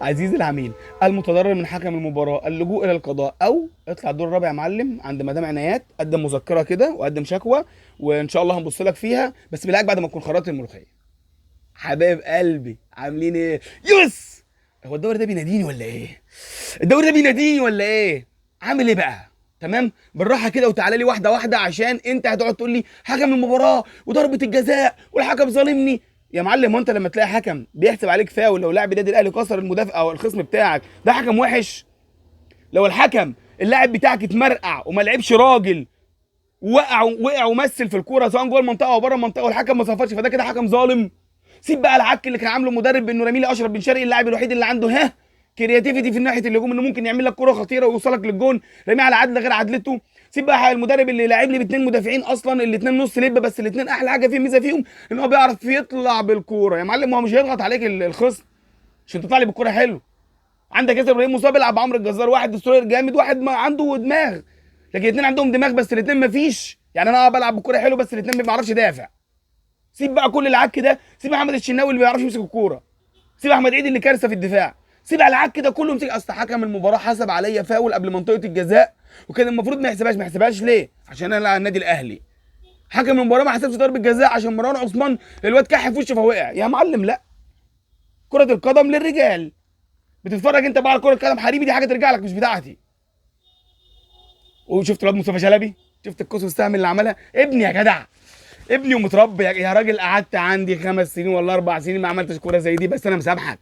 عزيزي العميل المتضرر من حكم المباراة، اللجوء الى القضاء او اطلع الدور الرابع يا معلم عند مدام عنايات، قدم مذكره كده وقدم شكوى وان شاء الله هنبص لك فيها، بس بالعكس بعد ما تكون خرطت الملوخية. حبايب قلبي عاملين ايه؟ yes، هو الدوري ده بيناديني ولا ايه؟ الدوري ده بيناديني ولا ايه؟ عامل ايه بقى؟ تمام، بالراحة كده وتعالى لي واحدة واحدة، عشان انت هتقعد تقول لي حكم المباراة وضربه الجزاء والحكم ظالمني. يا معلم، وانت لما تلاقي حكم بيحسب عليك فاول لو لاعب النادي الاهلي كسر المدافع او الخصم بتاعك، ده حكم وحش. لو الحكم اللاعب بتاعك اتمرقع وما لعبش راجل، وقع وقع ومثل في الكورة سواء جوه المنطقة او بره المنطقة والحكم ما صفرش، فده كده حكم ظالم. سيب بقى العك اللي كان عامله مدرب بانه رامي لي اشرف بن شرقي، اللاعب الوحيد اللي عنده ها creativity في ناحية الهجوم، انه ممكن يعمل لك كورة خطيرة ويوصلك للجون، راميه على عدل غير عدلته. سيب بقى المدرب اللي لاعب لي باثنين مدافعين اصلا، الاثنين نص لب، بس الاثنين احلى حاجة فيهم، ميزة فيهم ان هو بيعرف يطلع بالكورة. يا معلم، هو مش هيضغط عليك الخصم عشان تطلع لي بالكورة حلو. عندك ياسر ابراهيم مصاب، يلعب عمرو الجزار، واحد destroyer جامد، واحد ما عنده دماغ، لكن الاثنين عندهم دماغ بس الاثنين ما فيش. يعني انا بلعب بالكورة حلو بس الاثنين ما بيعرفش يدافع. سيب بقى كل العك ده، سيب محمد الشناوي اللي ما بيعرفش يمسك الكورة، سيب احمد عيد اللي كارثة في الدفاع، سيب على العك ده كله. امسك، اصل حكم المباراة حسب عليا فاول قبل منطقة الجزاء وكان المفروض ما يحسبهاش. ما يحسبهاش ليه؟ عشان انا النادي الاهلي. حكم المباراة ما حسبش ضربه جزاء عشان مروان عثمان الواد كح في وشه فوقع. يا معلم لا، كره القدم للرجال. بتتفرج انت بقى على كره القدم حريمي، دي حاجة ترجع لك مش بتاعتي. وشفت الواد مصطفى شلبي، شفت القوس والسهم اللي عملها؟ ابني يا جدع، ابني ومتربي يا راجل. قعدت عندي 5 سنين ولا 4 سنين ما عملتش كورة زي دي، بس انا مسامحك،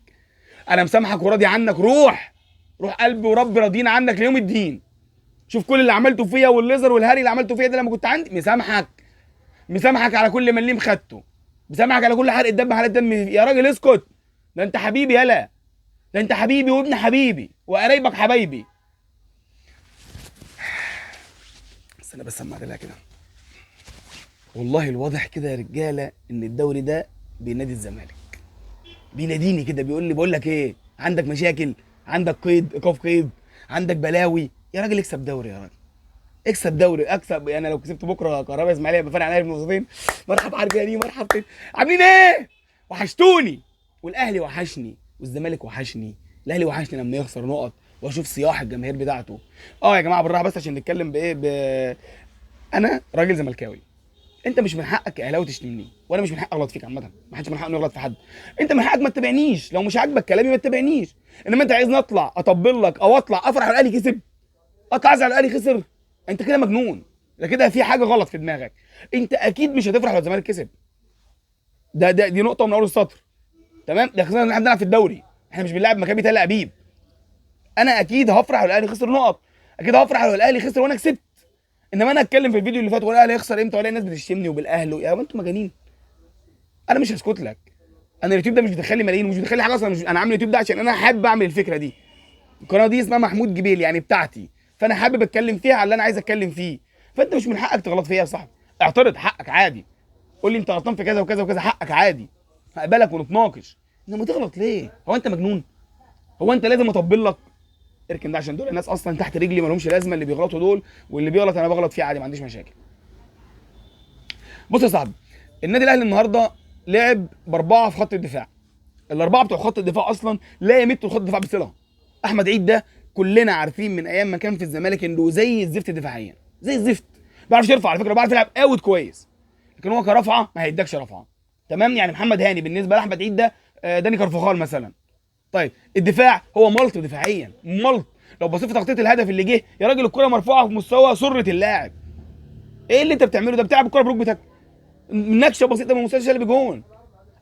انا مسامحك وراضي عنك. روح روح قلبي وربي راضيين عنك ليوم الدين. شوف كل اللي عملته فيا والليزر والهري اللي عملته فيا ده لما كنت عندي، مسامحك، مسامحك على كل مليم خدته، مسامحك على كل حرق الدم، حرق الدم. يا راجل اسكت، ده انت حبيبي، يالا ده انت حبيبي وابن حبيبي وقرايبك حبايبي. استنى بس اما اعدلها كده. والله الواضح كده يا رجاله ان الدوري ده بينادي الزمالك، بيناديني كده، بيقول لي بقول لك ايه، عندك مشاكل، عندك قيد، ايقاف قيد، عندك بلاوي، يا راجل اكسب دوري، يا راجل اكسب دوري، اكسب. انا لو كسبت بكره كهرباء اسماعيليه يبقى فارق عليا بنقطتين. مرحبا عرجاني، مرحبتين، عاملين ايه؟ وحشتوني. والاهلي وحشني والزمالك وحشني. الاهلي وحشني لما يخسر نقط واشوف صياح الجماهير بتاعته. يا جماعة بالراحة بس عشان نتكلم بايه. انا راجل زملكاوي، انت مش من حقك كاهلاوي تشتمني، وانا مش من حقي اغلط فيك عامة، ما حدش من حقه انه يغلط في حد. انت من حقك ما تتابعنيش، لو مش عاجبك كلامي ما تتابعنيش، انما انت عايزني اطلع اطبل لك او اطلع افرح الاهلي كسب، اطلع ازعل الاهلي خسر، انت كده مجنون، ده كده في حاجة غلط في دماغك. انت اكيد مش هتفرح لو الزمالك كسب، ده دي نقطة من اول السطر، تمام؟ ده خسرنا، احنا بنلعب في الدوري، احنا مش بنلعب مكابي تل ابيب. انا اكيد هفرح لو الاهلي خسر نقط، اكيد هفرح لو الاهلي خسر وانا كسبت. انما انا اتكلم في الفيديو اللي فات والاهلي هيخسر امتى، والاقي الناس بتشتمني وبالاهلي، يا انتوا مجانين. انا مش هسكت لك. انا اليوتيوب ده مش بيدخل لي ملايين ومش بيدخل لي حاجة اصلا، مش انا عامل اليوتيوب ده عشان انا حابب اعمل الفكرة دي. القناة دي اسمها محمود جبيل يعني بتاعتي، فانا حابب اتكلم فيها على اللي انا عايز اتكلم فيه. فانت مش من حقك تغلط فيها يا صاحبي، اعترض حقك عادي، قول لي انت غلطان في كذا وكذا وكذا، حقك عادي، هقبلك ونتناقش. انما تغلط ليه؟ هو انت مجنون؟ هو انت لازم اطبل لك؟ اركن ده عشان دول الناس اصلا تحت رجلي ما لهمش لازمه، اللي بيغلطوا دول، واللي بيغلط انا بغلط فيه عادي، ما عنديش مشاكل. بص يا صاحبي، النادي الاهلي النهارده لعب ب4 في خط الدفاع. ال4 بتوع خط الدفاع اصلا لا يمتوا خط الدفاع بصله. احمد عيد ده كلنا عارفين من ايام ما كان في الزمالك انه زي الزفت دفاعيا، زي الزفت، ما بيعرفش يرفع على فكرة، بيعرف يلعب out كويس، لكن هو كرفعه ما هيدكش رفعه، تمام؟ يعني محمد هاني بالنسبة لاحمد عيد ده داني كارفاخال مثلا. طيب الدفاع هو ملط دفاعيا، ملط. لو بصيت في تغطيه الهدف اللي جه يا راجل، الكره مرفوعة في مستوى سره اللاعب. ايه اللي انت بتعمله ده؟ بتلعب الكره بركبتك، نكشه بسيطة من مستوى شلبي جون.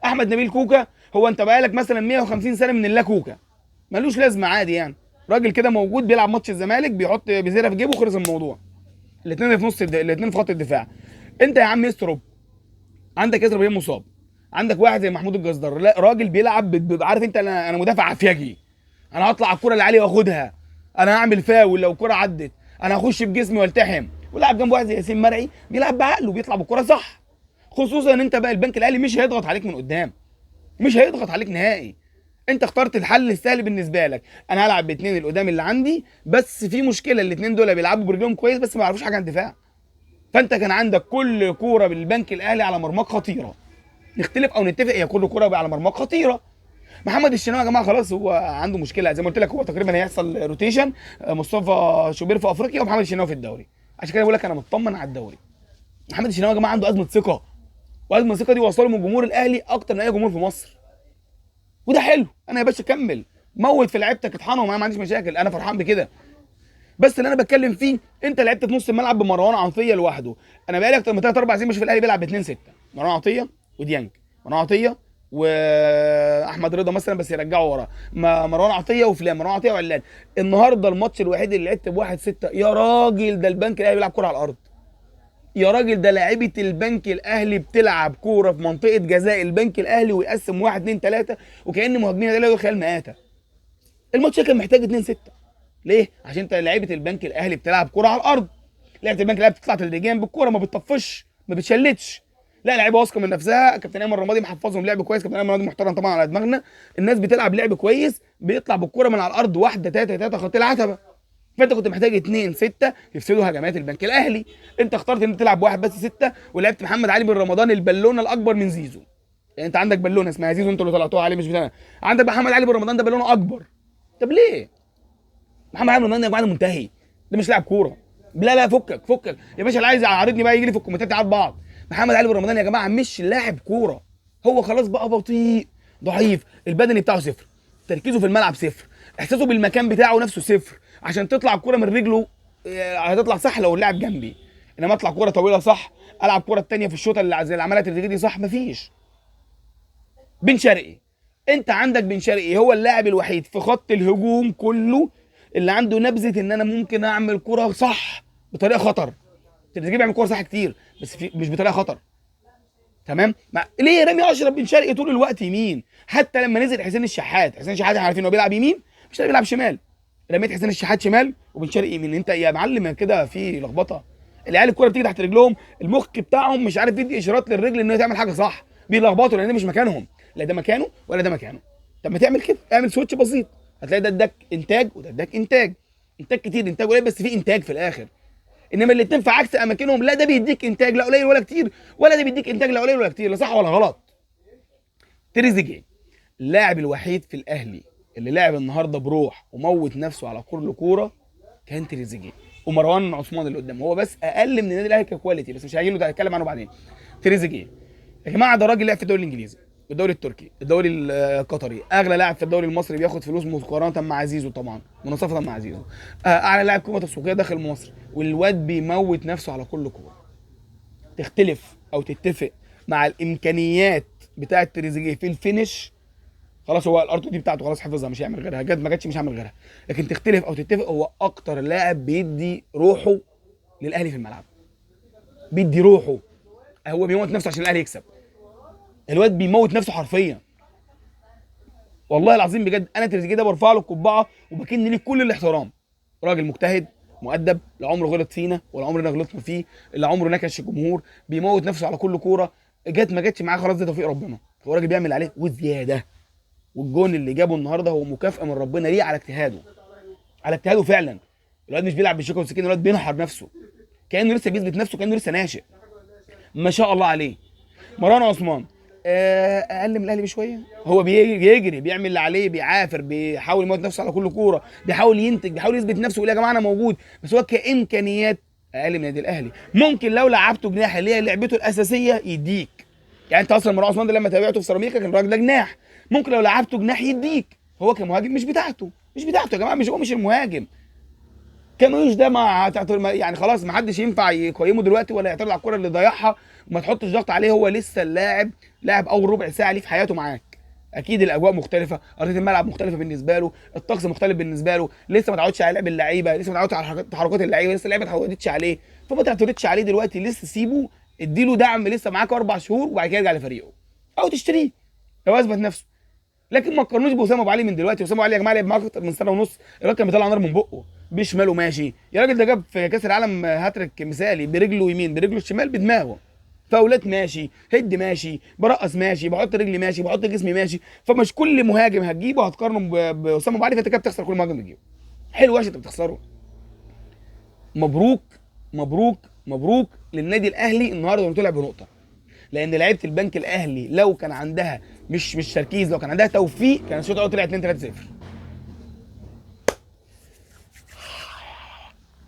احمد نبيل كوكا، هو انت بقالك مثلا 150 سنة من اللا كوكا، ملوش لازمه عادي يعني. راجل كده موجود بيلعب ماتش الزمالك بيحط بزيره في جيبه وخلص الموضوع. الاثنين في نص الاثنين في خط الدفاع. انت يا عم يسرب، عندك ياسر ابراهيم مصاب، عندك واحد زي محمود الجزار، لا راجل بيلعب عارف انت، انا مدافع عفيجي، انا هطلع على الكورة اللي عالية واخدها، انا هعمل فاول لو الكورة عدت، انا هخش بجسمي والتحم. ولعب جنب واحد زي ياسين مرعي بيلعب بعقله، بيطلع بالكورة صح. خصوصا ان انت بقى البنك الاهلي مش هيضغط عليك من قدام، مش هيضغط عليك نهائي. انت اخترت الحل السهل بالنسبة لك، انا هلعب باثنين القدام اللي عندي، بس في مشكلة الاثنين دول بيلعبوا برجلهم كويس بس ما يعرفوش حاجة عن الدفاع. فانت كان عندك كل كورة بالبنك الاهلي على مرماك خطيرة، نختلف او نتفق هي كل كورة على مرماك خطيرة. محمد الشناوي يا جماعة خلاص هو عنده مشكلة زي ما قلت لك، هو تقريبا هيحصل rotation، مصطفى شوبير في افريقيا ومحمد الشناوي في الدوري. عشان كده بقول لك انا مطمن على الدوري. محمد الشناوي يا جماعة عنده ازمة ثقة، وازمة الثقة دي وصله من جمهور الاهلي اكتر من اي جمهور في مصر، وده حلو. انا يا باشا كمل، موت في لعيبتك، اطحنهم، انا ما عنديش مشاكل، انا فرحان بكده. بس اللي انا بتكلم فيه، انت لعبت في نص الملعب بمروان عطية لوحده. انا بقالي اكتر من 3 4 سنين بشوف الاهلي بيلعب ب 2 6، مروان عطية وديانج، مروان عطية واحمد رضا مثلا بس يرجعوا ورا، مروان عطية وفلان، مروان عطية وعلان. النهارده الماتش الوحيد اللي لعبت ب 1-6، يا راجل ده البنك الاهلي بيلعب كورة على الارض. يا راجل ده لاعيبه البنك الاهلي بتلعب كورة في منطقة جزاء البنك الاهلي ويقسم 1 2 3 وكأن مهاجمين الاهلي خيال مآتة. الماتش كان محتاج 2-6. ليه؟ عشان انت لعيبة البنك الاهلي بتلعب كورة على الارض. لعيبة البنك الاهلي بتطلع تدريجيا بالكورة، ما بتطفش، ما بتشلتش. لا، لعيبة واثقة من نفسها، كابتن ايمن رمادي محفظهم لعب كويس، كابتن ايمن رمادي محترم طبعا على دماغنا. الناس بتلعب لعب كويس، بيطلع بالكورة من على الارض 1 3 3 خط العتبة. فانت كنت محتاج 2-6 يفسدوا هجمات البنك الاهلي. انت اخترت ان تلعب 1 بس 6، ولعبت محمد علي بن رمضان البالونة الاكبر من زيزو. يعني انت عندك بالونه اسمها زيزو، انتوا اللي طلعتوها عليه مش بتاعنا. عندك محمد علي بن رمضان ده بالونه اكبر. طب ليه؟ محمد علي بن رمضان يا جماعة منتهي، ده مش لاعب كورة. لا لا، فكك فكك يا باشا، اللي عايز يعارضني بقى يجي لي في الكومنتات يعارض بعض. محمد علي بن رمضان يا جماعة مش لاعب كورة، هو خلاص بقى بطيء ضعيف، البدني بتاعه صفر، تركيزه في الملعب صفر، احساسه بالمكان بتاعه نفسه صفر. عشان تطلع الكورة من رجله هتطلع صح لو اللاعب جنبي، انما اطلع كورة طويلة صح، العب كورة الثانية في الشوطه اللي زي اللي عملها تريزيجيه دي صح، مفيش. بن شرقي، انت عندك بن شرقي هو اللاعب الوحيد في خط الهجوم كله اللي عنده نبذه ان انا ممكن اعمل كورة صح بطريقة خطر. تريزيجيه بيعمل كورة صح كتير بس مش بطريقة خطر. تمام؟ ليه رامي اشرف بن شرقي طول الوقت يمين؟ حتى لما نزل حسين الشحات، حسين الشحات احنا عارفين انه بيلعب يمين، مش بيلعب شمال. رميت حسين الشحات شمال وبن شرقي يمين. انت يا معلم كده في لخبطة. العيال الكورة بتيجي تحت رجلهم، المخ بتاعهم مش عارف يدي اشارات للرجل ان هي تعمل حاجة صح، بيلخبطوا لان ده مش مكانهم، لا ده مكانه ولا ده مكانه. طب ما تعمل كده، اعمل switch بسيط، هتلاقي ده اداك انتاج وده اداك انتاج، انتاج كتير انتاج قليل بس في انتاج في الاخر. انما الاثنين في عكس اماكنهم، لا ده بيديك انتاج لا قليل ولا كتير، ولا ده بيديك انتاج لا قليل ولا كتير، لا صح ولا غلط. تريزيجيه اللاعب الوحيد في الاهلي اللي لعب النهارده بروح وموت نفسه على كل كورة كان تريزيجيه، ومروان عثمان اللي قدامه هو بس اقل من النادي الاهلي ك quality، بس مش هاجي له، ده هتكلم عنه بعدين. تريزيجيه يا جماعة ده راجل لعب في الدوري الانجليزي، الدوري التركي، الدوري القطري، اغلى لاعب في الدوري المصري، بياخد فلوس مقارنة مع زيزو طبعا، مناصفه مع زيزو، اعلى لاعب قيمة تسويقية داخل مصر، والواد بيموت نفسه على كل كورة. تختلف او تتفق مع الامكانيات بتاعه تريزيجيه في ال finish، خلاص هو الارض دي بتاعته، خلاص حفظها، مش هيعمل غيرها، جت ما جاتش مش هعمل غيرها. لكن تختلف او تتفق، هو اكتر لاعب بيدي روحه للاهلي في الملعب، بيدي روحه، هو بيموت نفسه عشان الاهلي يكسب. الواد بيموت نفسه حرفيا، والله العظيم بجد. انا تريزيجيه ده برفع له القبعة وبكن ليه كل الاحترام. راجل مجتهد مؤدب، لا عمره غلط فينا ولا عمرنا غلطنا فيه، لا عمره نكش الجمهور، بيموت نفسه على كل كورة، جت ما جاتش معاه خلاص ده توفيق ربنا، هو راجل بيعمل عليه وزيادة. والجون اللي جابه النهارده هو مكافاة من ربنا ليه على اجتهاده، على اجتهاده فعلا. الواد مش بيلعب بالشوكة والسكينة، الواد بينحر نفسه، كانه لسه بيثبت نفسه، كانه لسه ناشئ، ما شاء الله عليه. مروان عثمان اقل من الاهلي بشوية، هو بيجري، بيعمل اللي عليه، بيعافر، بيحاول يموت نفسه على كل كورة، بيحاول ينتج، بيحاول يثبت نفسه ويقول يا جماعة انا موجود، بس هو كامكانيات اقل من النادي الاهلي. ممكن لو لعبته جناح اللي هي لعبته الاساسية يديك، يعني انت اصلا مروان عثمان ده لما تابعته في سيراميكا كان الراجل ده جناح، ممكن لو لعبته جناح يديك. هو كمهاجم مش بتاعته، مش بتاعته يا جماعة، مش هو مش المهاجم. كانوش ده ما يعني خلاص ما حدش ينفع يقيمه دلوقتي ولا يعترض على الكره اللي ضيعها، وما تحطش ضغط عليه، هو لسه اللاعب لاعب اول ربع ساعة ليه في حياته معاك. اكيد الاجواء مختلفة، ارضية الملعب مختلفة بالنسبة له، الطقس مختلف بالنسبة له، لسه ما اتعودش على لعب اللعيبة، لسه ما اتعودش على تحركات اللعيبة، لسه اللعيبة ما اتعودتش عليه، فما تعترضش عليه دلوقتي، لسه سيبه، اديله دعم، لسه معاك 4 شهور وبعد كده يرجع لفريقه او تشتريه لو اثبت نفسه. لكن ما تقارنوش بوسام ابو علي من دلوقتي. وسام ابو علي يا جماعة لعب معاك اكتر من سنة ونص، الراجل كان بيطلع نار من بقه، بشماله ماشي يا راجل، ده جاب في كاس العالم هاتريك مثالي، برجله يمين برجله الشمال بدماغه، فاولات ماشي، head ماشي، برقص ماشي، بحط رجلي ماشي، بحط جسمي ماشي. فمش كل مهاجم هتجيبه هتقارنه بوسام ابو علي، فانت كده بتخسر كل مهاجم بتجيبه. حلو وحش انت بتخسره. مبروك مبروك مبروك للنادي الاهلي النهارده انه طلع بنقطة، لان لعيبة البنك الاهلي لو كان عندها مش تركيز، لو كان عندها توفيق كان الشوط الاول طلع 2 3 0.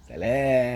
سلام.